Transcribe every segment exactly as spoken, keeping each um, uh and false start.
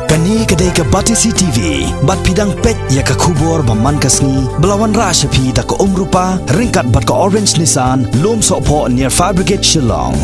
Kane ka dei ka Batesi T V, bad phi dang peit ïa ka khubor ba man ka sngi, ba la wanrah sha phi da ka Umrupa, ryngkat bad ka Orange Nissan, Lum Sohphoh near Fire Brigade Shillong.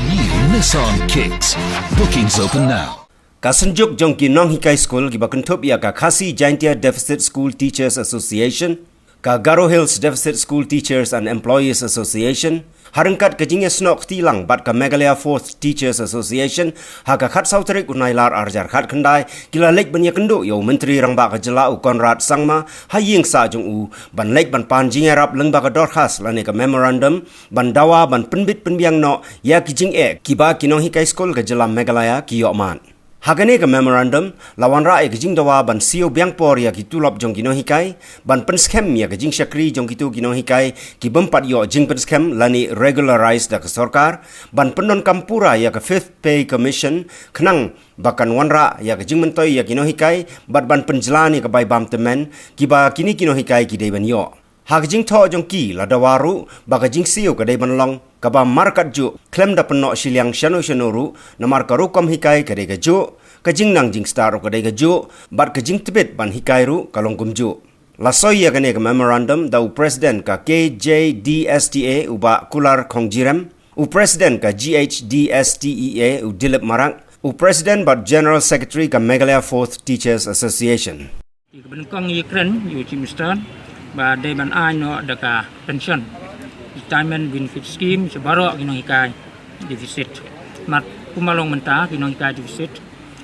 New Nissan Kicks. Bookings open now. Ka synjuk jong ki nonghikai skul kiba kynthup ïa ka Khasi Jaintia Deficit School Teachers Association, ka Garo Hills Deficit School Teachers and Employees Association, ha ryngkat ka jingïasnoh kti lang bad ka Meghalaya Fourth Teachers Association, ha ka khatsaw tarik u Nailar arhajar khatkhyndai, ki la leit ban ïakynduh ïa u Myntri Rangbah ka jylla u Conrad Sangma, ha ïing sah jong u, ban leit ban pan jingïarap lyngba ka dorkhas lane ka memorandum, ban dawa ban pynbit pynbiang noh ïa ki jingeh kiba ki nonghikai skul ka jylla Meghalaya ki ïoh mad. Ha kane ka memorandum, la wanrah ïa ka jingdawa ban siew biang por ïa ki tulop jong ki nonghikai, ban pynskhem ïa ka jingshakri jong kito ki nonghikai, ki bym pat ïoh jingpynskhem lane regularized da ka sorkar, ban pyndonkam pura ïa ka Fifth Pay Commission, khnang ba kan wanrah ïa ka jingmyntoi ïa ki nonghikai, bad ban pynjlan ïa ka bai bam tymmen, kiba kine ki nonghikai ki dei ban ïoh. Ha ka jingthoh jong ki la dawa ruh, ba ka jingsiew ka dei ban long, kaba markatjuh, khlem da pynnoh shiliang shano shano ruh, namar ka rukom hikai ka dei kajuh, ka jingnang jingstad ruh ka dei kajuh, bad ka jingtbit ban hikai ruh ka long kumjuh. La soi ïa kane ka memorandum da u President ka K J D S T A u Bah Kular Khongjirem, u President ka G H D S T E A u Dilip Marak, u President bad General Secretary ka Meghalaya Fourth Teachers Association. Ïa kaba nyngkong ngi kren ïa u Chief Minister ba dei ban ai noh da ka pension, retirement benefit scheme sha baroh ki nonghikai deficit. Namar kumba long mynta ki nonghikai deficit,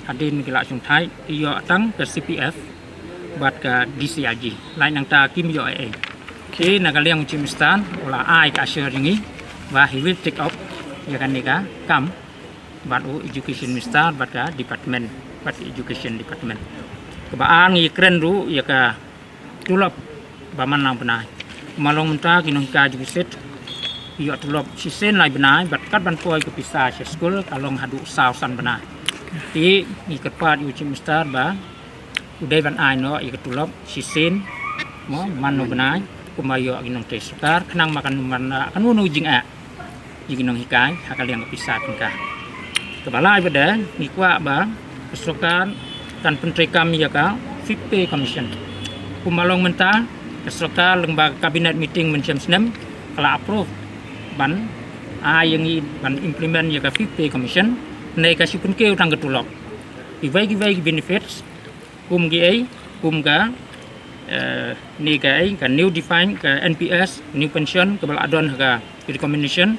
hadien ki la shongthait, ki ïoh tang ka C P F bad ka D C I G. Lait nangta kim ïoh ei ei. Te na ka liang u Chief Minister u la ai ka assure ïa ngi ba he will take up ïa kane ka kam bad u Education Minister bad ka department, bad ka Education Department. Kaba ar ngi kren ruh ïa ka tulop ba man lang bnai. Kumba long mynta ki nonghikai deficit ki ïoh tulop shisien lai bnai, bad kat ban poi ka pisa sha skul ka long haduh saw san bnai. Te ngi kyrpad ïa u Chief Minister ba u dei ban ai noh ïa ka tulop shisien, mo, man u bnai, kumba ïoh ki nongtrei sorkar, khnang ba kan ym mareh kano kano jingeh ïa ki nonghikai ha ka liang ka pisa tyngka. Kaba lai pat de, ngi kwah ba ka sorkar kan pyntreikam ïa ka Fifth Pay Commission. Kumba long mynta, ka sorkar lyngba ka cabinet meeting mynshem snem ka la approve ban ai ïa ngi ban implement ïa ka Fifth Pay Commission. Hynrei ka shu pynkiew tang ka tulop. Kiwei kiwei ki benefits, kum kiei, kum ka, eh, ne ka ei, ka new defined, ka N P S, new pension, kaba la don ha ka recommendation,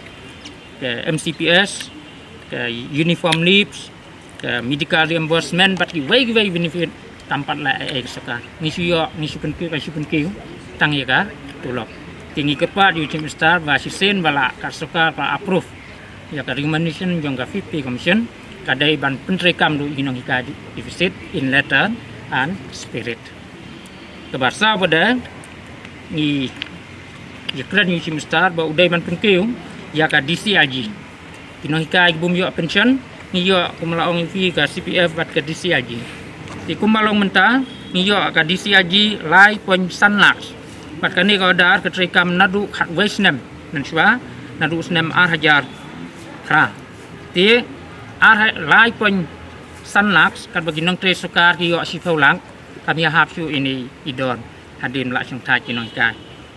ka M C P S, ka uniform leaves, ka medical reimbursement, bad kiwei kiwei benefit, tam pat la ei ei ka sorkar. Ngi shu ïoh, ngi shu pynkiew, ka shu pynkiew tang ïa ka tulop. Te ngi kyrpad ïa u Chief Minister ba shisien ba la ka sorkar ba approve ïa ka recommendation jong ka Fifth Pay Commission, ka dei ban pyntreikam ruh ïa ki nonghikai deficit in letter and spirit. Kaba saw pat de, ngi ïakren ïa u Chief Minister ba u dei ban pynkiew ïa ka D C I G. Ki nonghikai ki bym ïoh pension, ngi ïoh, kumba la ong ïa phi, ka C P F bad ka D C I G. Te kumba long mynta, ngi ïoh ka D C I G lai point san lak. Bad kane ka order ka treikam naduh khatwei snem mynshuwa, naduh snem arhajar phra. Te ar ha-, lai point san lak, katba ki nongtrei sorkar ki ïoh shiphew lak, kam ïahap shuh ïa ine i dor hadien ba la shongthait ki nonghikai.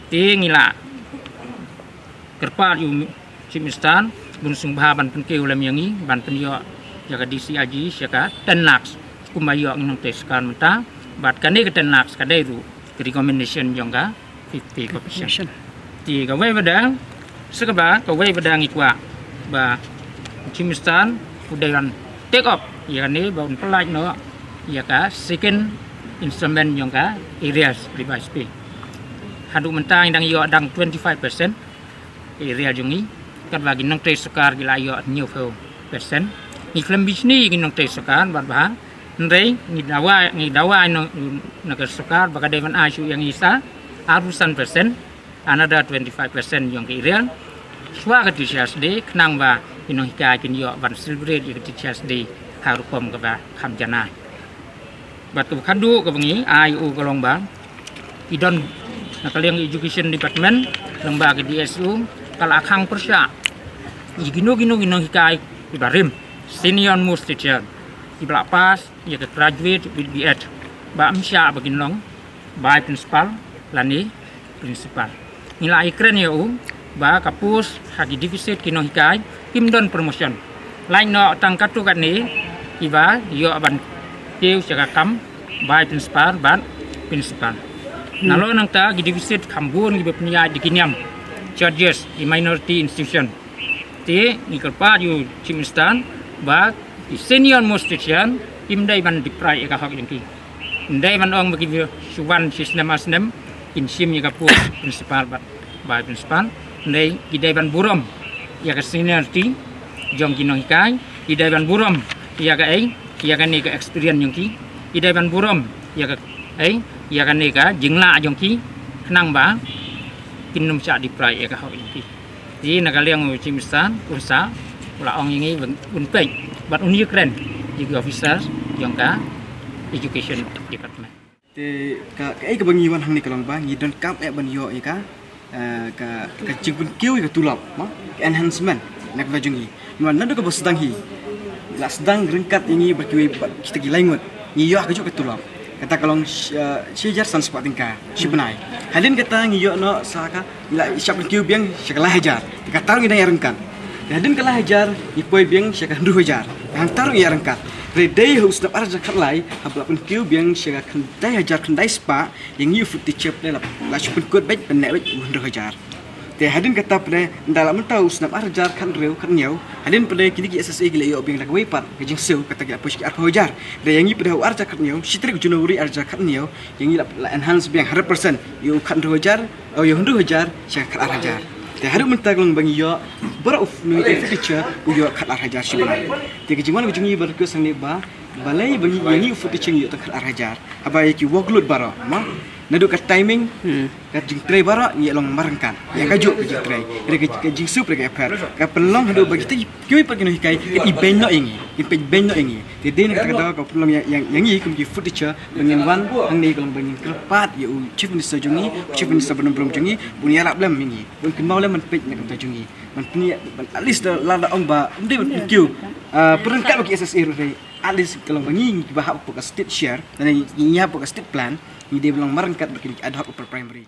Te ngi la kyrpad ïa u Chief Minister, bun sngewbha ban pynkiew lem ïa ngi, ban pynïoh ïa ka D C I G sha ka ten lak, kumba ïoh ki nongtrei sorkar mynta, bad kane ka ten lak ka dei ruh ka recommendation jong ka Fifth Pay Commission. Te kawei pat de, sa kaba, kawei pat de ngi kwah ba u Chief Minister u dei ban take up ïa kane, ba un pyllait noh ïa ka second installment jong ka arrears revised pay. Haduh mynta ngi dang ïoh dang twenty five percent ka arrear jong ngi, katba ki nongtrei sorkar ki la ïoh hynñiewphew percent. Ngi khlem bishni ïa ki nongtrei sorkar bad bha, hynrei ngi dawa, ngi dawa na, na ka sorkar ba ka dei ban ai shuh ïa ngi sa arphew san percent, another twenty five percent jong ka arrear shuwa ka Teachers' Day, khnang ba ki nonghikai kin ïoh ban celebrate ïa ka Teachers' Day ha ka rukom kaba kham janai. Bad kaba khadduh kaba ngi ai u ka long ba, i don na ka liang Education Department, lyngba ka D S E, ka la khang pyrshah ïa kino kino ki nonghikai kiba rim, senior most teacher, kiba la pass ïa ka graduate with B.Ed ba ym shah ba kin long vice principal lane principal. Ngi la ïakren ïa u ba ka post ha ki deficit ki nonghikai kim don promotion. Lait noh tang katto katne kiba ïoh ban kiew sha ka kam vice principal bad principal. Nalor nangta ki deficit kham bun kiba pynïaid da ki niam, charges, ki minority institution. Te ngi kyrpad ïa u Chief Minister ba ki senior most teacher kim dei ban deprive ïa ka hok jong ki. Ym dei ban ong ba ki shu wan shi snem ar snem kin shim ïa ka post principal bad vice principal. Ym dei, ki dei ban burom ïa ka seniority jong ki nonghikai, ki dei ban burom ïa ka ei, ïa kane ka experience jong ki, ki dei ban burom ïa ka ei, ïa kane ka jinglah jong ki, khnang ba kin ym shah deprive ïa ka hok jong ki. Te na ka liang u Chief Minister un sa, u la ong ïa ngi ba un peit bad un ïakren ïa ki officer jong ka education department. Te ka, kaei kaba ngi wan hangne ka long ba ngi donkam eh ban ïoh ïa ka, eh, ka, ka jingpynkiew ïa ka tulop, ma, ka enhancement na ka bynta jong ngi. Namar naduh kaba sdang hi, la sdang ryngkat ïa ngi bad kiwei, bad kita ki lai ngut, ngi ïoh kajuh ka tulop. Kata ka long sh-, eh, shi hajar san spah tyngka shi bnai. Hadien kata ngi ïoh noh sa ka, la shah pynkiew biang sha ka lai hajar. Te kata ruh ngi dang ïa ryngkat. Te hadien ka lai hajar ngi poi biang sha ka hynriew hajar. Te hangta ruh ngi ïa ryngkat. Hynrei dei ha u snem ar hajar khatlai haba la pynkiew biang sha ka khyndai hajar khyndai spah, ïa ngi u food teacher pynlong la, la shu pynkut beit, pynleh beit u hynriew hajar. Te hadien kata pynlong ynda la mynta u snem ar hajar khathynriew khathynñiew, hadien pynlong kine ki S S A ki la ïoh biang da kawei pat ka jingsiew, kata ki la poi sha ki arphew hajar. Hynrei ïa ngi pynlong ha u ar hajar khathynñiew, shi tarik January ar hajar khathynñiew, ïa ngi la, la enhance biang hundred percent ïa u khathynriew hajar, oh, ïa u hynriew hajar sha ka khatar hajar. Te haduh mynta ka long ba ngi ïoh baroh u nonghikai food teacher u ïoh khatar hajar shi bnai. Te ka jingwan ka jong ngi ba request hangne ba balei ba ngi, ïa ngi u food teacher ngi ïoh tang khatar hajar. Haba ïa ki workload baroh, ma, naduh ka timing, ka jingtrei baroh ngi ïa long marryngkat. Ïa kajuh ka jingtrei, hynrei ka, ka jingsiew pyrshah ka ïapher. Ka pynlong haduh ba kita ki, kiwei pat ki nonghikai kin ibeiñ noh ïa ngi, kin peit beiñ noh ïa ngi. Te dei na kata ka daw ka pynlong ïa, ïa, ïa ngi kum ki food teacher ba ngin wan hangne ka long ba ngin kyrpad ïa u Chief Minister jong ngi, u Chief Minister ba nongburom jong ngi, ba un ïarap lem ïa ngi, ba un kynmaw lem ban peit na ka bynta jong ngi. Ban pynïa, ban at least da, lada ong ba ym dei ban pynkiew, ah, pyrshah ka ki S S A ruh, hynrei at least ka long ba ngi, ngi ba hap hapoh ka state share, lane ngi hap hapoh ka state plan, ngi dei ban long marryngkat bad kine ki ad hoc upper primary.